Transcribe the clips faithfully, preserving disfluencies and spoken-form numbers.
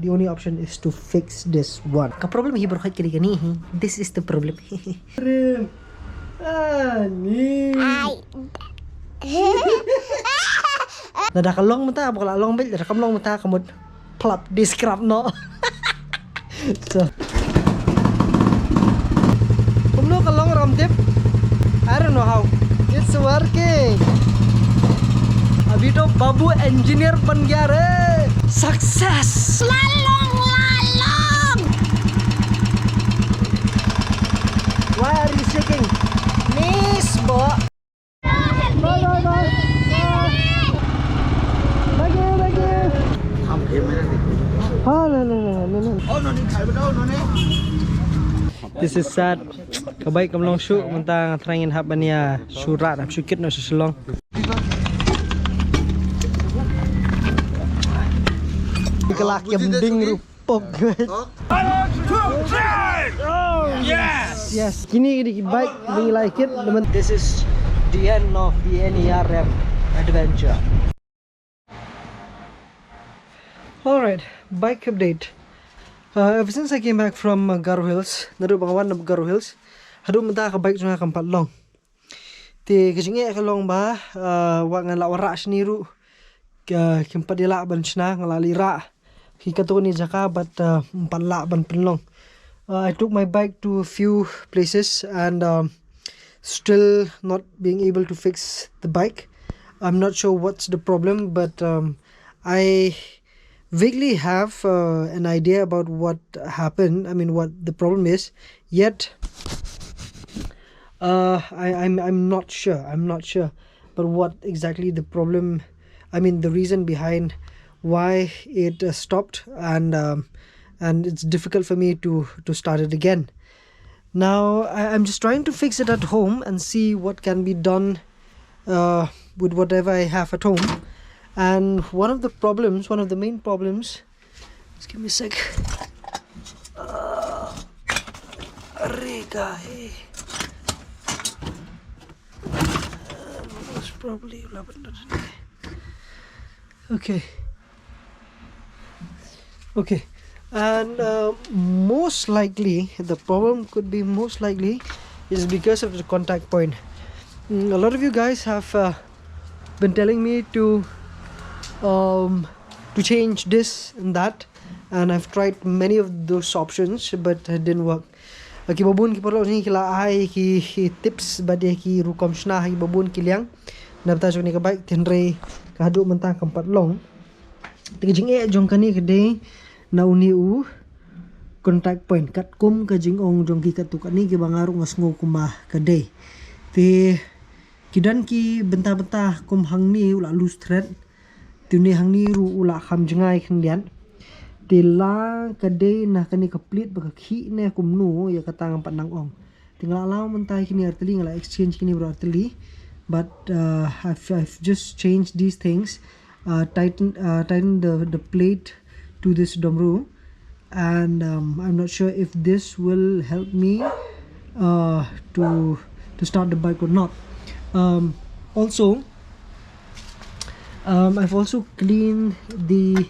The only option is to fix this one. Ka problem hi baroh kane hi. This is the problem. Ani. Lada ka long mynta ba ka la long beit, lada kam long mynta ka mut plap di scrap noh. So, kumno ka long, Ramdip? I don't know how. It's working. Abhi to Babu engineer ban gaya re. Success. La long, la long. Why are you shaking? Nisbo. This is sad. Ka bike kam long shuh, mynta nga tharai ngin hap ban ïa shu rah, hap shu kit noh sha Shillong. Ka la kem ding ruh. Pok. Yes. Yes. Kine ki dei ki bike ba ngi la kit. This is the end of the N E R M adventure. Alright, bike update. Uh, ever since I came back from uh, Garo Hills, naduh ba nga wan na Garo Hills, haduh mynta ka bike jong nga kam pat long. Te ka jingeh ka long ba, uh, wat ngan lah wanrah shane ruh, ka, kim pat ïa lah ban shna, nga la leit rah ki katto katne jaka, but, uh, ym pat lah ban pynlong. Uh, I took my bike to a few places and, um, still not being able to fix the bike. I'm not sure what's the problem, but, um, I vaguely have, uh, an idea about what happened. I mean, what the problem is. Yet, uh, I, I'm, I'm not sure. I'm not sure. But what exactly the problem? I mean, the reason behind why it uh, stopped, and um, and it's difficult for me to to start it again. Now, I, I'm just trying to fix it at home and see what can be done uh, with whatever I have at home. And one of the problems, one of the main problems, just give me a sec. Uh, Rega, hey. Uh, most probably, okay. Okay. And uh, most likely, the problem could be most likely is because of the contact point. Mm, a lot of you guys have uh, been telling me to um, to change this and that, and I've tried many of those options, but it didn't work. Uh, kiba bun ki paralok jong ngi ki la ai ki, ki tips bad ïa ki rukom shna ha kiba bun ki liang na bynta jong kane ka bike, hynrei ka haduh mynta kam pat long. Te ka jingeh jong kane ka dei na une u contact point, katkum ka jingong jong ki katto katne kiba nga ruh nga sngew kumba ka dei. Te ki don ki bynta bynta kum hangne u la loose thread. Te une hangne ruh u la kham jngai khyndiat. Te la ka dei na kane ka plate ba ka khih ne kumno, ïa kata ngam pat nang ong. Te nga la allow mynta kine artylli, nga la exchange kine baroh artylli. But uh, I've, I've just changed these things. Uh, tighten, uh, tighten the, the plate to this Domru. And um, I'm not sure if this will help me uh, to to start the bike or not. Um, also, um, I've also cleaned the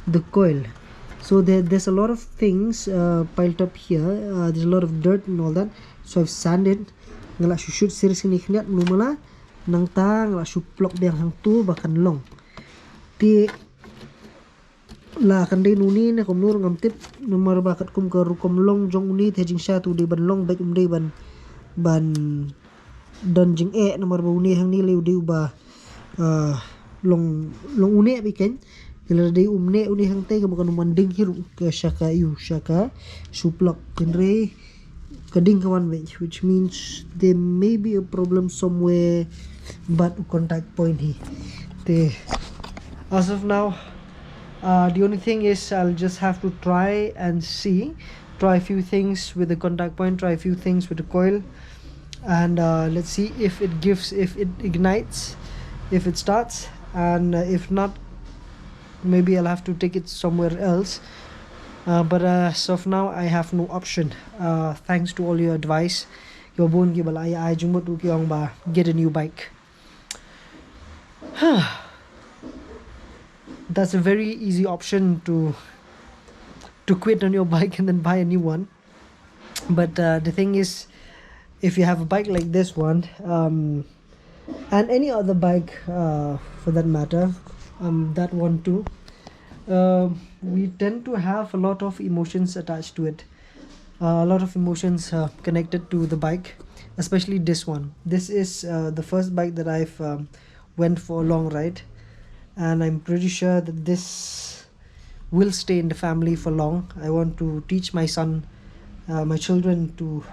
the coil. So there, there's a lot of things uh, piled up here. Uh, there's a lot of dirt and all that. So I've sanded. Nga la shu shut series kine khyndiat, mano mala nangta nga la shu plug biang hangto ba kan long. Te la kan dei nuni ne kumno ruh ngam tip, namar ba katkum ka rukom long jong uni te jingshisha te u dei ban long beit, um dei ban ban don jingeh, namar ba uni hangne lei u dei uba uh, long long une beit kein. Te lada dei um ne uni hangtei, ka ba kan ym wan ding hi ruh ka sha ka ïu sha ka shu plug, hynrei ka ding ka wan beit, which means there may be a problem somewhere. But contact point hi. Te, as of now, uh, the only thing is I'll just have to try and see, try a few things with the contact point, try a few things with the coil, and uh, let's see if it gives, if it ignites, if it starts, and uh, if not, maybe I'll have to take it somewhere else. Uh, but uh, as of now, I have no option. Uh, thanks to all your advice. Kiba bun kiba la ai, ai jingmut ruh ki ong ba get a new bike. That's a very easy option to to quit on your bike and then buy a new one. But uh, the thing is, if you have a bike like this one, um, and any other bike uh, for that matter, um, that one too, uh, we tend to have a lot of emotions attached to it. Uh, a lot of emotions uh, connected to the bike, especially this one. This is uh, the first bike that I've um, went for a long ride, and I'm pretty sure that this will stay in the family for long. I want to teach my son, uh, my children to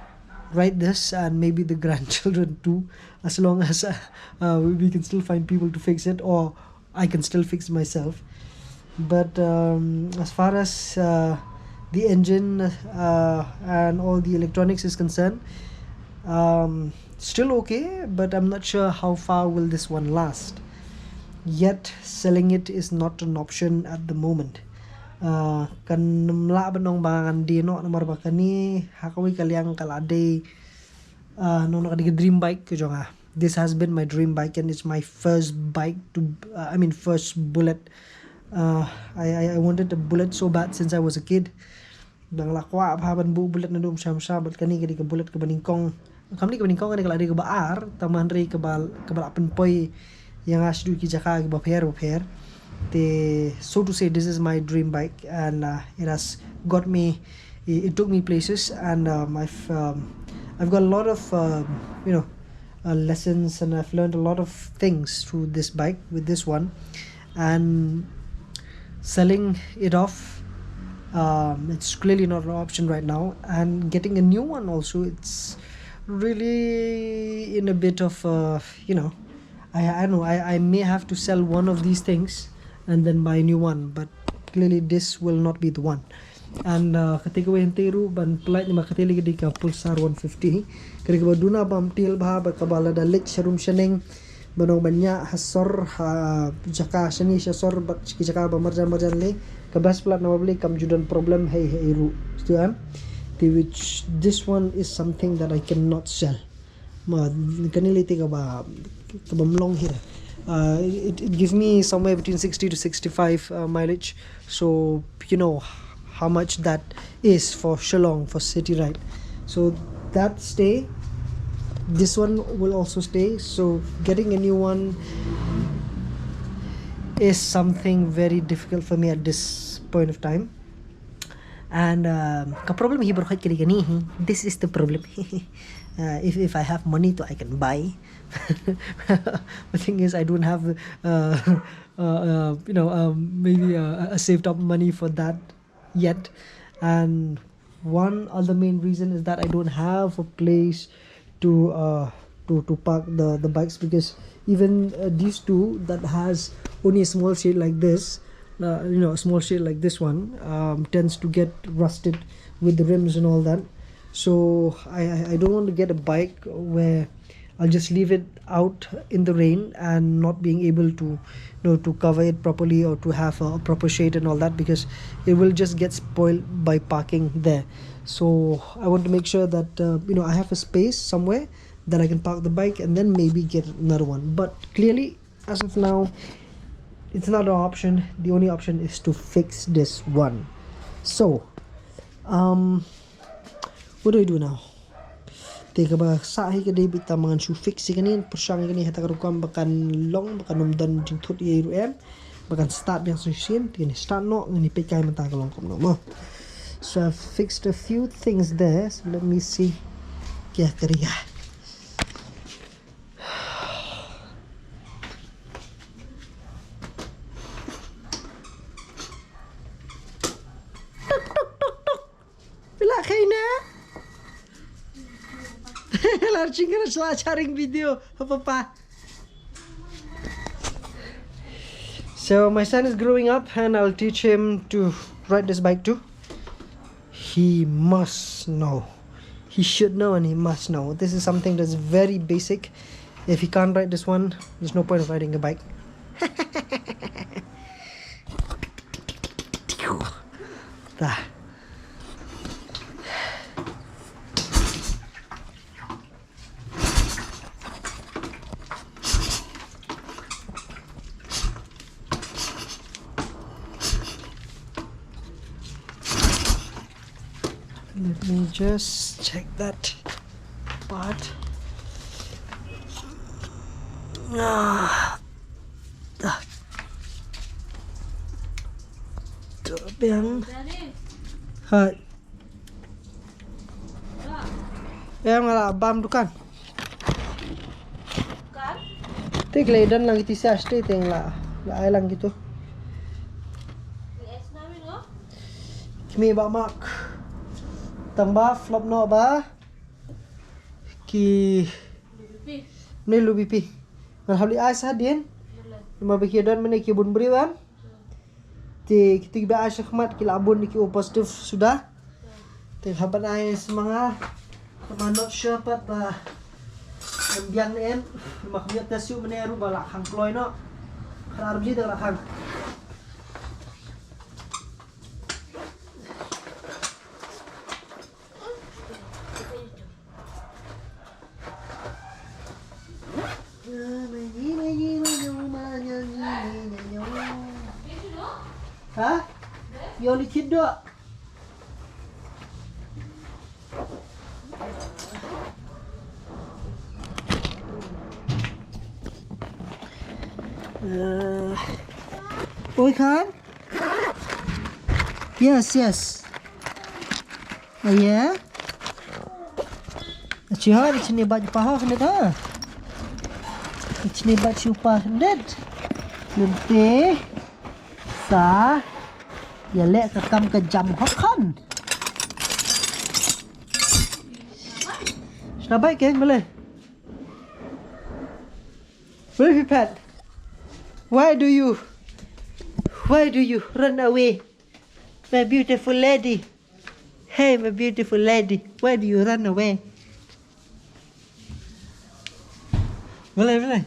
ride this, and maybe the grandchildren too, as long as uh, uh, we we can still find people to fix it, or I can still fix myself. But um, as far as uh, the engine uh, and all the electronics is concerned, um, still okay, but I'm not sure how far will this one last. Yet selling it is not an option at the moment. Uh, kan ym lah ban ong ba ngan die noh namar ba kane ha kawei ka liang ka la dei, uh, no, no, ka dei ka dream bike ka jong nga. This has been my dream bike and it's my first bike to, uh, I mean, first bullet. Uh, I, I I wanted a bullet so bad since I was a kid. Dang la kwah bha ban buh bullet naduh mynshwa mynshwa, bad kane ka dei ka bullet kaba nyngkong. Kam dei kaba nyngkong, kane ka la dei kaba ar, tang ma hynrei kaba kaba la pynpoi ïa nga shaduh ki jaka kiba pher ba pher. Te, so to say, this is my dream bike, and uh, it has got me. It, it took me places, and um, I've um, I've got a lot of um, you know uh, lessons, and I've learned a lot of things through this bike with this one, and selling it off, um, it's clearly not an option right now, and getting a new one also, it's really in a bit of a, you know I, I know I, I may have to sell one of these things and then buy a new one, but clearly this will not be the one. And uh, ka takeaway hynrei ruh ban pynlait namar ka takeaway ka dei ka Pulsar one fifty. Ka dei kaba duna bam til bha, ba kaba lada leit sharum shaneng, ba nong ban ïa ha sor ha jaka shane sha sor, bad ki jaka ba marjan marjan le, ka best plat namar ba le kam ju don problem hei hei ruh. Stu em? Te which this one is something that I cannot sell. Ma, kane le te kaba kaba mlong hi. Uh, it, it gives me somewhere between sixty to sixty-five uh, mileage. So you know how much that is for Shillong, for city ride. So that stay, this one will also stay. So getting a new one is something very difficult for me at this point of time. And um, ka problem hi baroh ka dei kane hi. This is the problem. Uh, if if I have money, to I can buy. The thing is, I don't have uh, uh, uh, you know um, maybe uh, a saved up money for that yet. And one other main reason is that I don't have a place to uh, to to park the the bikes, because even uh, these two that has only a small shade like this, uh, you know, a small shade like this one um, tends to get rusted with the rims and all that. So I, I I don't want to get a bike where I'll just leave it out in the rain and not being able to, you know, to cover it properly or to have a proper shade and all that, because it will just get spoiled by parking there. So I want to make sure that uh, you know I have a space somewhere that I can park the bike and then maybe get another one. But clearly, as of now, it's not an option. The only option is to fix this one. So, um, what do I do now? Te kaba sah hi ka dei beit tang ba ngan shu fix ïa kane, pyrshang ïa kane ha kata ka rukom ba kan long, ba kan ym don jingthut ïa i ruh em, ba kan start biang shisien. Te kane start noh, ngan ïa peit kai mynta ka long kumno mo. So I've fixed a few things there. So let me see. Kya kariya. Tuk tuk tuk tuk. Phi lah khein ne? Lah jingkyrpad, lah sharing video ha papa. So my son is growing up and I'll teach him to ride this bike too. He must know. He should know and he must know. This is something that's very basic. If he can't ride this one, there's no point of riding a bike. Dah. Let me just check that part. Ah. Ah. To biang. Hai. Em, nga la bam dukan. Te ki la don lang kiti sachet te nga la, la ai lang kitu. Ki mih ba mak. Tang ba flop noh ba ki ne lu bipi. Ngan hap leit ai sa hadien. Namar ba ki don mynne ki bun briew em. Te kito kiba ai shakhmat ki la bun, ki O positive suda. Te haba ai sa ma nga, I'm not sure pat ba ngan biang ne em. Namar kam ïoh test shuh mynne ruh ba la khang kloi noh. Khadar baje te la khang. Ha? Ïoh li kit doh. Uh, oi, Khan? Yes, yes. Ah, yeah. Achi ha, achi ne ba pa ha, khnit ha. Achi ne ba chu pa, khnit. Lynti. Sa. Ïaleh ka kam ka jam ha, Khan. Shna bai ke, mele. Mele, phi phet. Why do you, why do you run away? My beautiful lady. Hey, my beautiful lady, why do you run away? Balei, balei?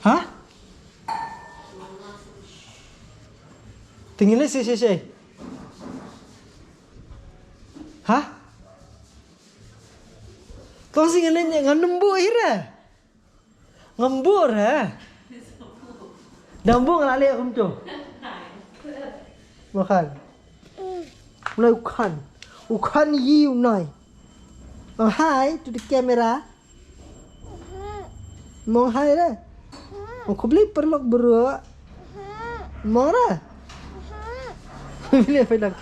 Hah? Te ngi leh shi, shi, shi. Hah? To shi ngi leh, ngan ym buh hi re. Ngam buh re. Dang buh nga la leh kumto. Makan. Ulai u Khan. U Khan yi u nai. Oh, hi to the camera. Mong hi re. Mong khublei paralok bro. Mong re. Bile phi dak.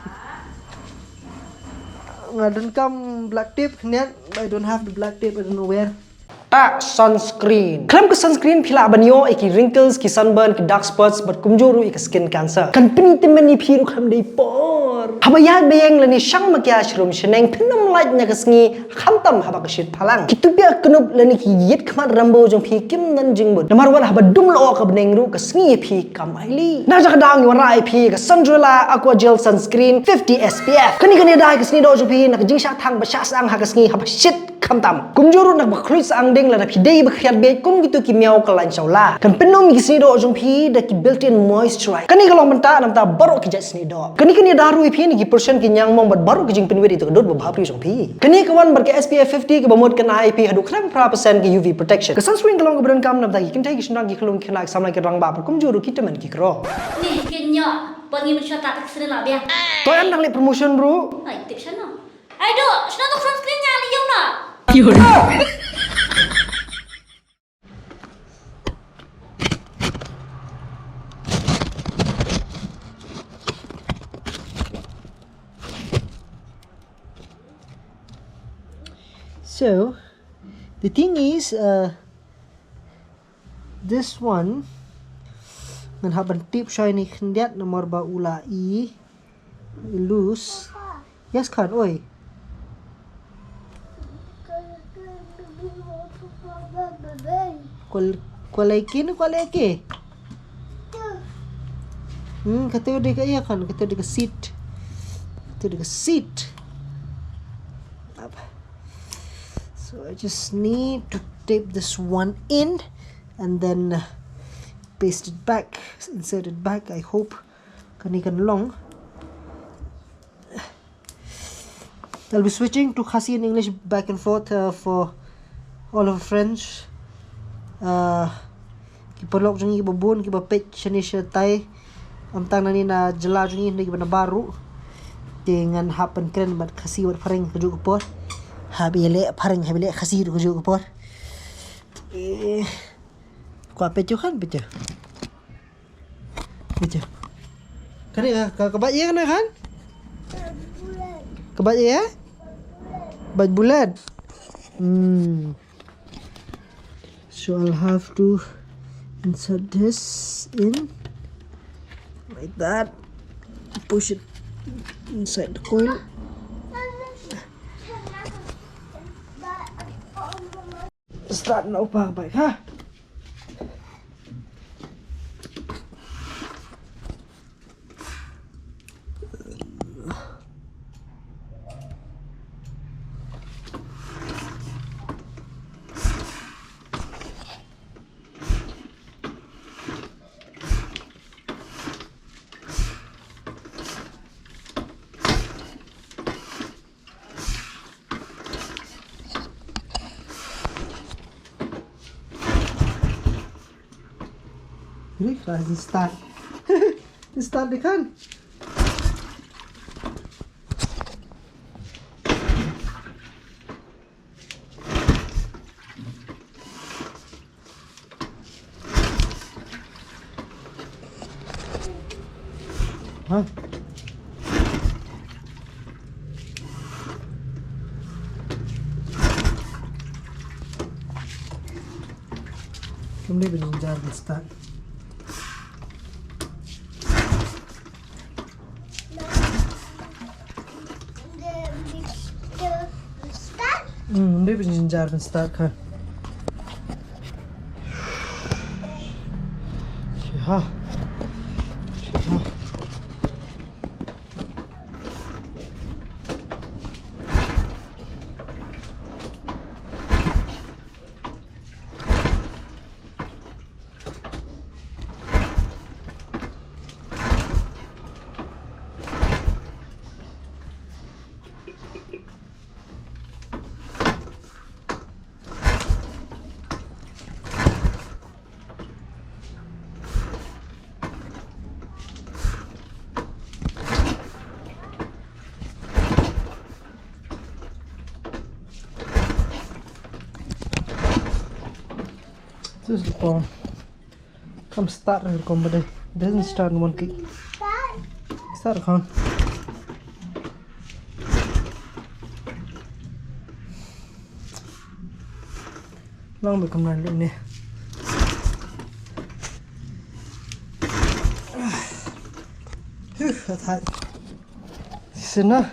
Nga donkam black tape khyndiat, I don't have the black tape, I don't know where. Ta sunscreen. Khlem ka sunscreen phi lah ban ïoh ïa ki wrinkles, ki sunburn, ki dark spots, bad kumjuh ruh ïa ka skin cancer. Kan pyni tymmen ïa phi ruh khlem dei por. Haba ïaid ba ïeng lane shang makiaj sharum shaneng, phin ym lait na ka sngi, khamtam haba ka shit phalang. Ki tupiah knup lane ki ïit khmat Rambo jong phi kim don jingmut. Namar wat haba dum lyoh ka bneng ruh ka sngi ïa phi kam aili. Na kata ka daw ngi wanrah ïa phi ka Sunzilla Aqua Gel Sunscreen fifty S P F. Kane kan ïada ïa ka snieh doh jong phi na ka jingshah thang ba shah syang ha ka sngi haba shit khamtam. Kumjuh ruh na kaba khluit syang ding lada phi dei ba khriat bieit kum kito ki miaw ka lain shawla. Kan pynum ïa ka snieh doh jong phi da ki built-in moisturizer. Kane ka long mynta na ka bynta baroh ki jait snieh doh. Kane kan ïada ruh ïa phi na ki pyrshah ki ñiangmong bad baroh ki jingpynwit ïa ka dud ba bhabriew jong phi. Kane ka wan bad ka S P F fifty kaba mut kan ai ïa phi haduh khyndai phra percent ka U V protection. Ka sunscreen ka long kaba donkam na ka bynta ki kynthei, ki shynrang, ki khyllung, ki khynnah, ki samla, ki rangbah bad kumjuh ruh ki tymmen ki kro. Ni ki ñiah, ba ngi mynshuwa ta ka sren la biang. To em dang leh promotion bro. Ai tip shano. Ai do, shano to sunscreen ñiah ni yong na. So, the thing is, uh, this one, ngan hap ban tip shai ni khyndiat namar ba u la i loose. Yes, Khan, oi. Kwal-, kwalai ki ne kwalai ki? Hmm, kata dei ka ïa Khan, kata dei ka seat. Kata dei ka seat. Up. So I just need to tape this one in and then, uh, paste it back, insert it back. I hope kane kan long. I'll be switching to Khasi and English back and forth, uh, for all of our friends. Uh, ki paralok jong ngi kiba bun kiba peit shane shatai. Ym tang na ne na jylla jong ngi, hynrei kiba na baroh. Te ngan hap pynkren bad Khasi bad phareng kajuh ka por. Hap ïaleh phareng, hap ïaleh Khasi kajuh ka por. Eh. Kwah peit ïa u khan, peit ïa u. Peit ïa u. Kane ka, ka, ka bait ïa kane khan? Ka bait ïa? Bait bulat. Hmm. So I'll have to insert this in like that. Push it inside the coil. Start na u pa bike ha. Ri, ri, start. Start di khan. Ha. Kumne bin jar bin start. Hmm, dei pynjynjar pynstart kha. Shiha. Shiha. This is the phone. Kam start rukom ba dei. Doesn't start in one kick. Start khan. Long ba kam nan ne. Huh, that. Sina.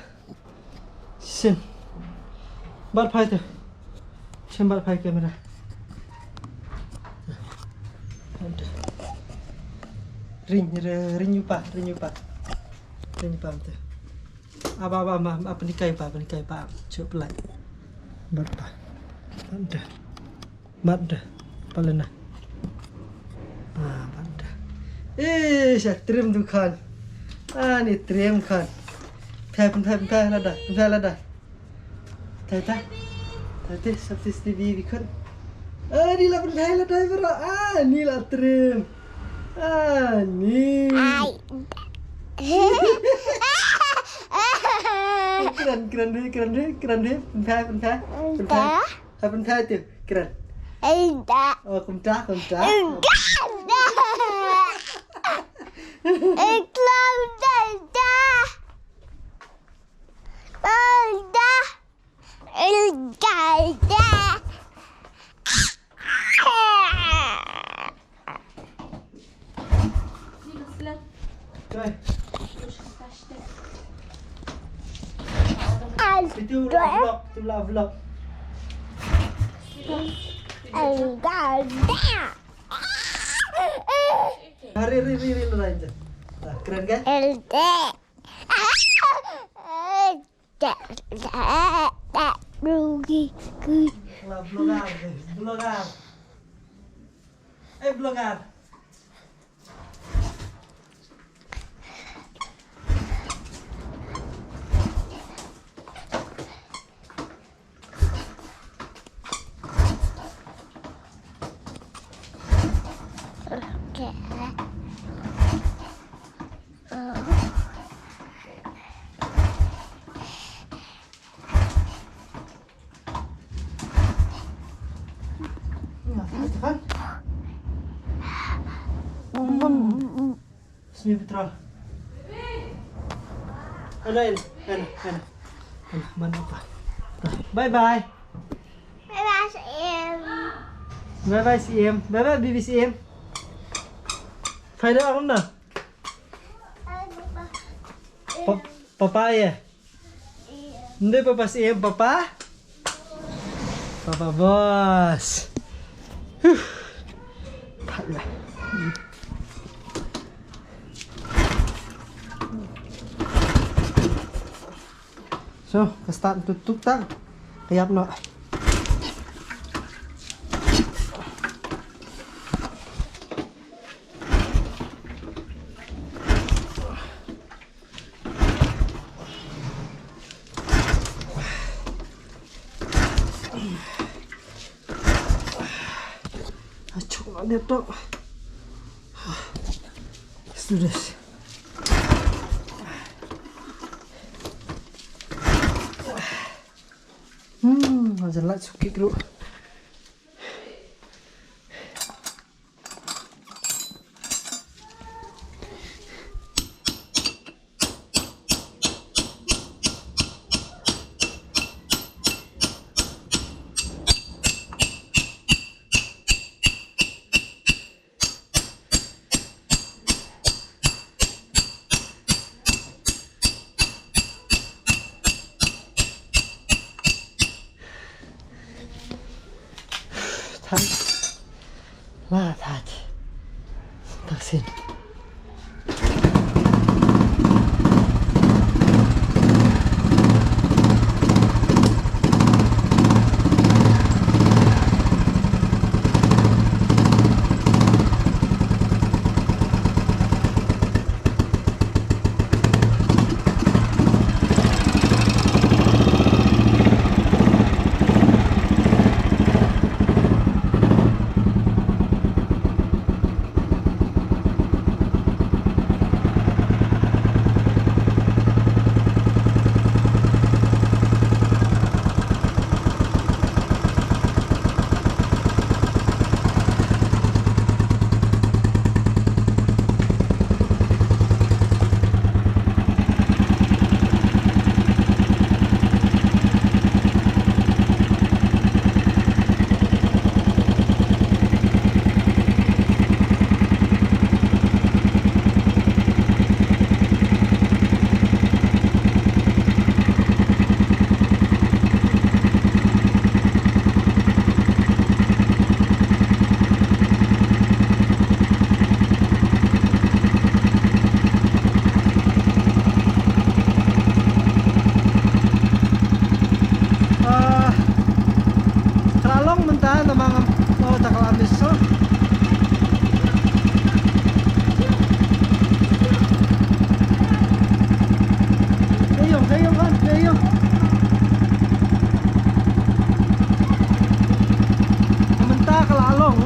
Shin. Bat phai te. Shin bat phai camera. Ring, ring, ring u pa, ring u pa. Ring u pa te. Aba, aba, ma, ma, pynhikai pa, pynhikai pa. Chup lai. Bat pa. Bat. Bat da. Pala na. Ah, bat da. Eh, sha trim tu khan. Ah, ni trim khan. Phe, phe, phe, phe, lada. Phe, lada. Thai, thai. Thai, thai, sab tis ti bi bi khan. Ah, ni la pynthai lada, bro. Ah, ni la trim. Ah, ni. Ai. Kren, kren deh, kren deh, kren deh. Pynthai, pynthai. Pynthai. Hapynthai te, kren. Enda. Oh, kumta, kumta. Enda. Enda. Enda. Enda. Itu la vlog, itu la vlog. Hari, hari, hari, hari, hari. Keren kan? Vlogger, vlogger. Eh, vlogger. Okay. Oh. Ni Petra. Ana, ana, ana, ana. Ana, ban apa? Bye bye. Bye bye, Siem. Bye bye, Siem. Bye bye, baby Siem. Faida ang na. Pa- papa ya. Hindi papa Siem, papa. Papa boss. Huh. So, ka start tu tuk tak. Kayap no. Achok na dia tok. Let's do this. Hmm, aja lah sakit dulu. Thait. La thait. Taksin. Ah, ka la long mynta namar ngam, oh, ta ka la miss, oh. Kaei ong, kaei ong, kaei ong. Mynta ka la long.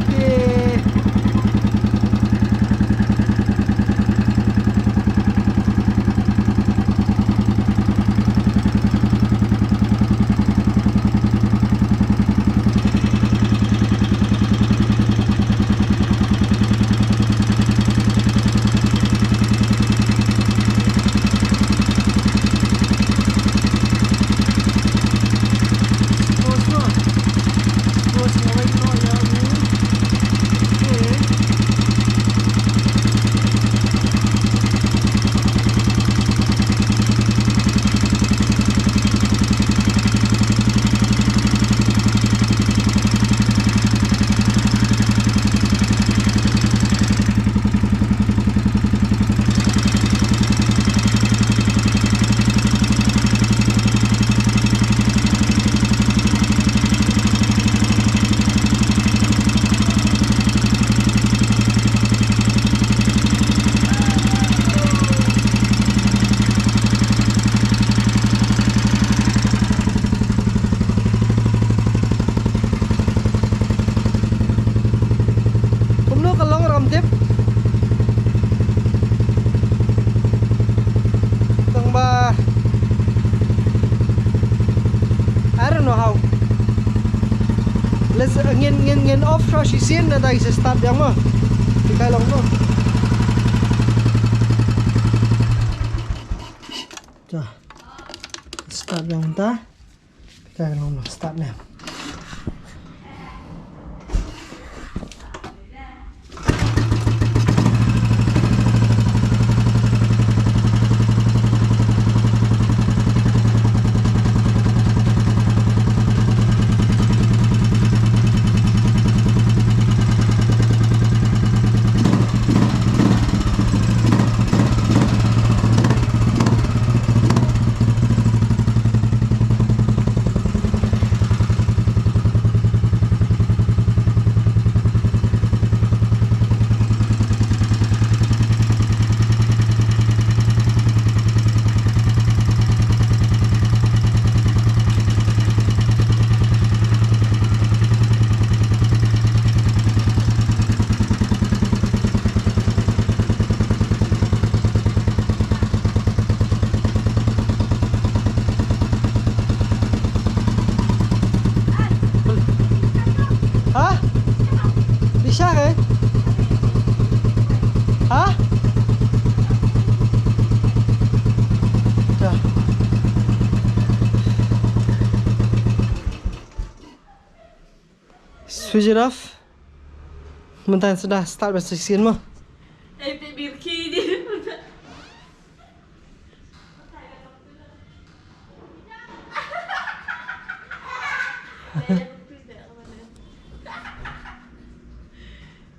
Te Kumno ka long, Ramdip? Tang ba, I don't know how. Let's, uh, ngin, ngin, ngin off shuwa shisien, nangta ngi sa start biang mo. Te kai long mo. Te start ïa mynta. Te ka long start ne. Ha? Bisa ke? Ha? Dah. Switch it off. Mynta sa da start ba shisien mo. Eh, te bir ki di.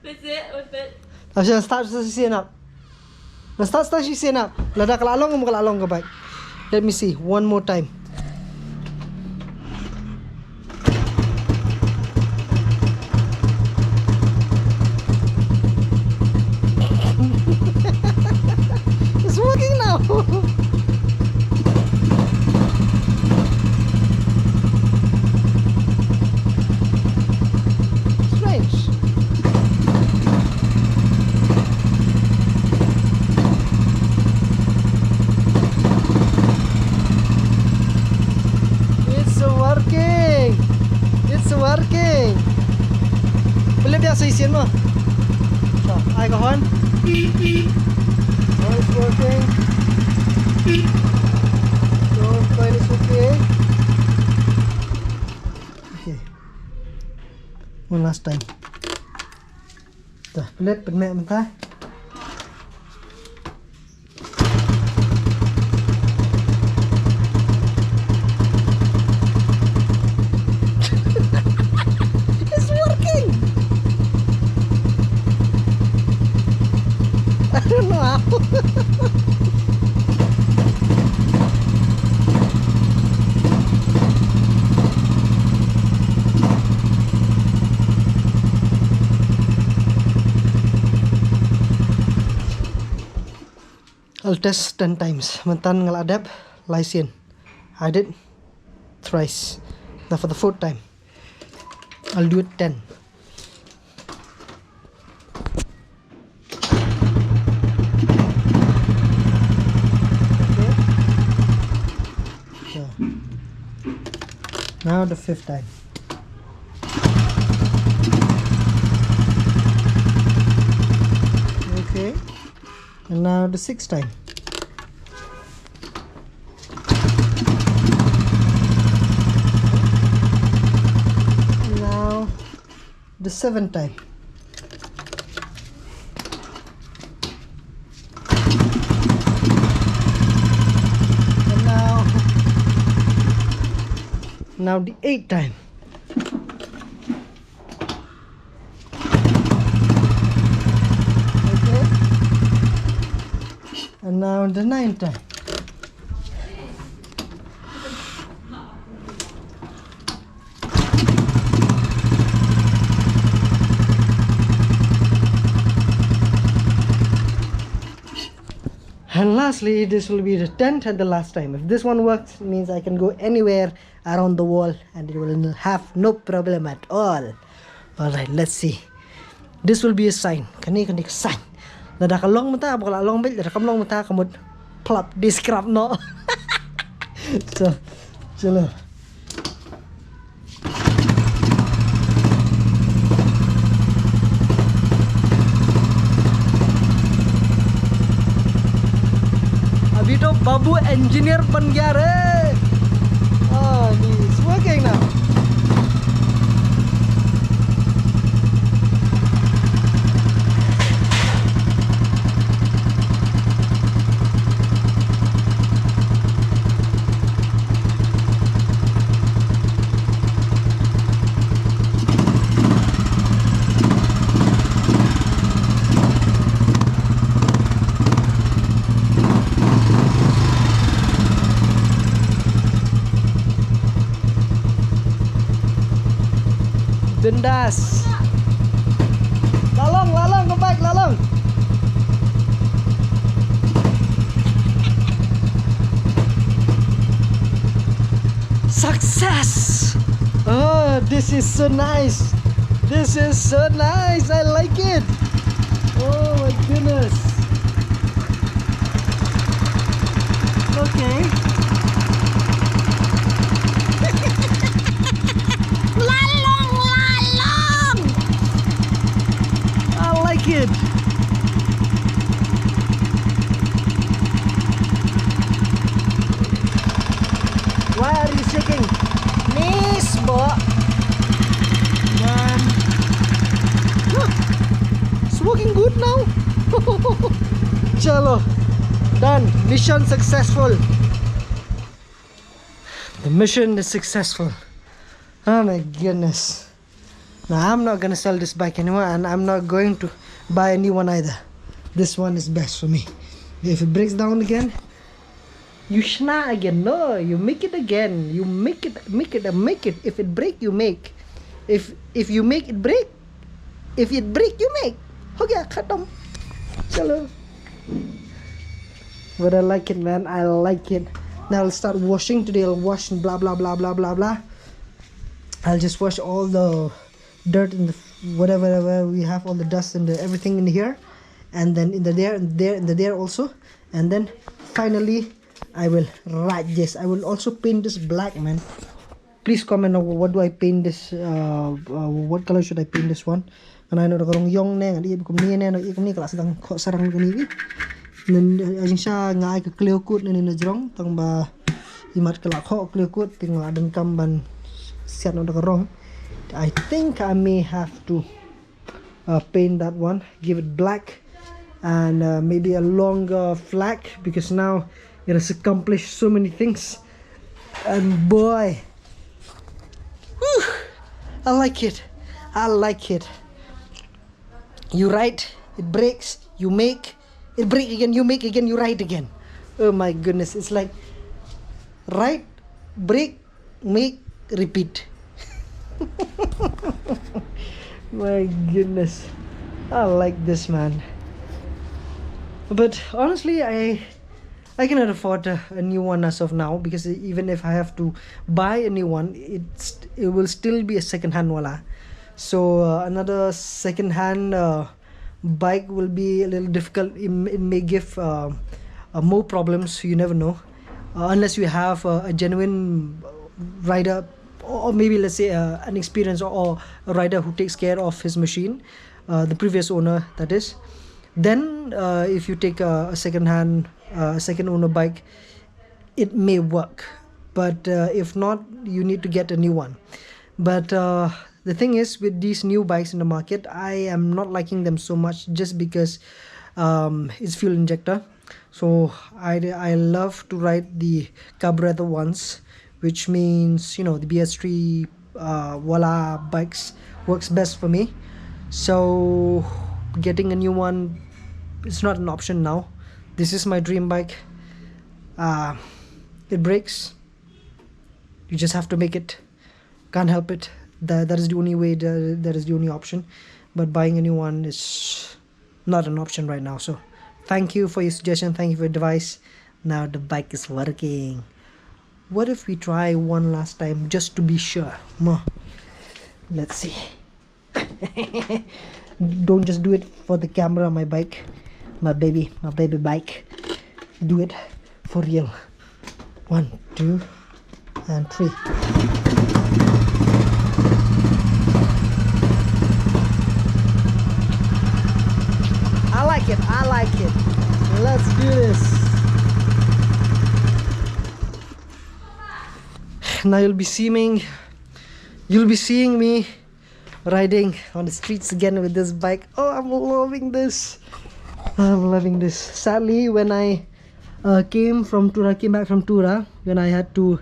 What's it? What's it? Asha start sa shisien ap. Ba start, start shisien ap. Lada ka la long, ka la long ka bike. Let me see one more time. It's working now. Strange. It's working. It's working. Pynlip ïa sa shisien mo. So, ai ka horn. Oh, it's working. So, coil is okay. Okay. One last time. Dah, pynlip, pynmeh mynta. It's working. I don't know how. I'll test ten times. Mynta nga la dep lai sien. I did thrice. Now for the fourth time, I'll do it ten. Okay. So, now the fifth time. Okay. And now the sixth time. And now the seventh time. And now, now the eighth time. Okay. And now the ninth time. And lastly, this will be the tenth and the last time. If this one works, it means I can go anywhere around the world and it will have no problem at all. Alright, let's see. This will be a sign. Kane, kane ka sign. Lada ka long mynta, ba ka la long beit, lada kam long mynta, ka mut plap, di scrap noh. So, chalo. Ito babu engineer ban gear eh. Ah, he's working now. Bindas. La long, la long, go back, la long. Success! Oh, this is so nice. This is so nice. I like it. Oh my goodness. Okay. La long, la long. I like it. Why are you shaking? Miss, bo. Man. Look. It's working good now. Chalo. Done. Mission successful. The mission is successful. Oh my goodness. Now I'm not gonna sell this bike anymore, and I'm not going to buy a new one either. This one is best for me. If it breaks down again, you shna again. No, you make it again. You make it, make it, and make it. If it break, you make. If if you make it break, if it break, you make. Ho gaya, khatam. Chalo. But I like it, man. I like it. Now I'll start washing. Today I'll wash and blah, blah, blah, blah, blah, blah. I'll just wash all the dirt and the whatever, whatever we have, all the dust and the, everything in here, and then in the there and there and the there also, and then finally I will ride this. I will also paint this black, man. Please comment on what do I paint this, uh, uh, what color should I paint this one. Ngan ai noh da ka rong ïong ne, ngan ïa kumne ne, noh ïa kumne ka la sdang khoh sarang kane wi. Nen, uh, jingshisha nga ai ka clear coat ne, ne na jrong, tang ba imat ka la khoh clear coat, te nga la donkam ban siat noh da ka rong. I think I may have to uh, paint that one, give it black, and uh, maybe a longer flag, because now it has accomplished so many things. And boy, whew, I like it. I like it. You ride, it breaks, you make, it break again, you make again, you ride again. Oh my goodness, it's like ride, break, make, repeat. My goodness. I like this, man. But honestly, I I cannot afford a, a new one as of now, because even if I have to buy a new one, it's, it will still be a second hand wala. So uh, another second hand uh, bike will be a little difficult. It, it may give uh, uh, more problems. You never know, uh, unless you have uh, a genuine rider, or maybe, let's say, uh, an experienced or a rider who takes care of his machine, uh, the previous owner, that is. Then, uh, if you take a, a second hand, uh, second owner bike, it may work. But uh, if not, you need to get a new one. But uh, the thing is, with these new bikes in the market, I am not liking them so much, just because um, it's fuel injector. So I, I love to ride the carburetor ones, which means, you know, the B S three uh, wala bikes works best for me. So getting a new one, it's not an option now. This is my dream bike. Uh, it breaks. You just have to make it. Can't help it. That, that is the only way. That, that is the only option. But buying a new one is not an option right now. So thank you for your suggestion. Thank you for your advice. Now the bike is working. What if we try one last time just to be sure? Ma, let's see. Don't just do it for the camera, my bike, my baby, my baby bike. Do it for real. One, two, and three. I like it. I like it. Let's do this. Now you'll be seeing, you'll be seeing me riding on the streets again with this bike. Oh, I'm loving this. I'm loving this. Sadly, when I uh, came from Tura, came back from Tura, when I had to,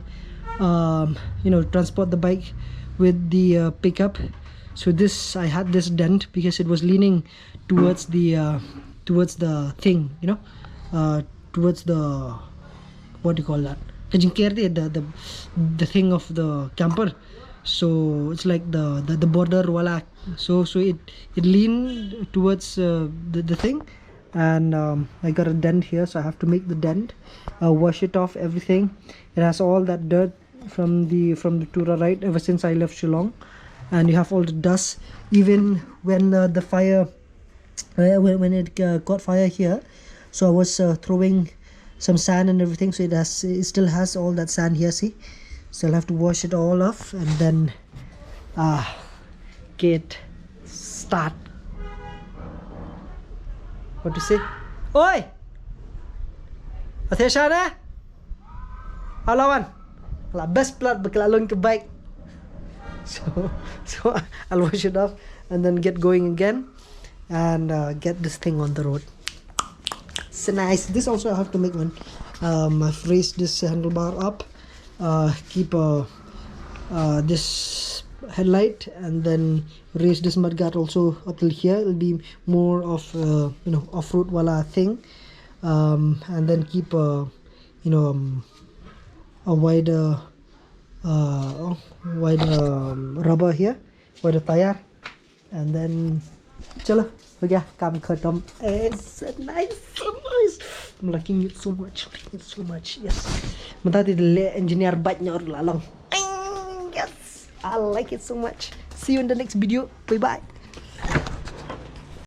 um, you know, transport the bike with the uh, pickup. So this, I had this dent because it was leaning towards the uh, towards the thing, you know, uh, towards the, what do you call that? Ka jingker te, the the the thing of the camper. So it's like the the, the border wala. So so it it leaned towards uh, the the thing, and um, I got a dent here, so I have to make the dent, uh, wash it off, everything. It has all that dirt from the from the Tura ride ever since I left Shillong, and you have all the dust. Even when uh, the fire, uh, when, when it uh, caught fire here, so I was uh, throwing some sand and everything, so it has, it still has all that sand here. See, so I'll have to wash it all off and then uh, get start. What to say? Oi! Atheshana? Alawan. La best plat bakla long ke bike. So so I'll wash it off and then get going again and uh, get this thing on the road. It's nice. This also I have to make one. Um, I've raised this handlebar up. Uh, keep uh, uh, this headlight and then raise this mudguard also up till here. It'll be more of uh, you know, off-road wala thing, um, and then keep uh, you know, um, a wider uh, wider um, rubber here, wider tire, and then chalo, ho gaya, kam khatam. It's nice, so nice. I'm liking it so much, liking it so much. Yes. Mynta te le engineer bike nyor la long. Yes, I like it so much. See you in the next video. Bye bye.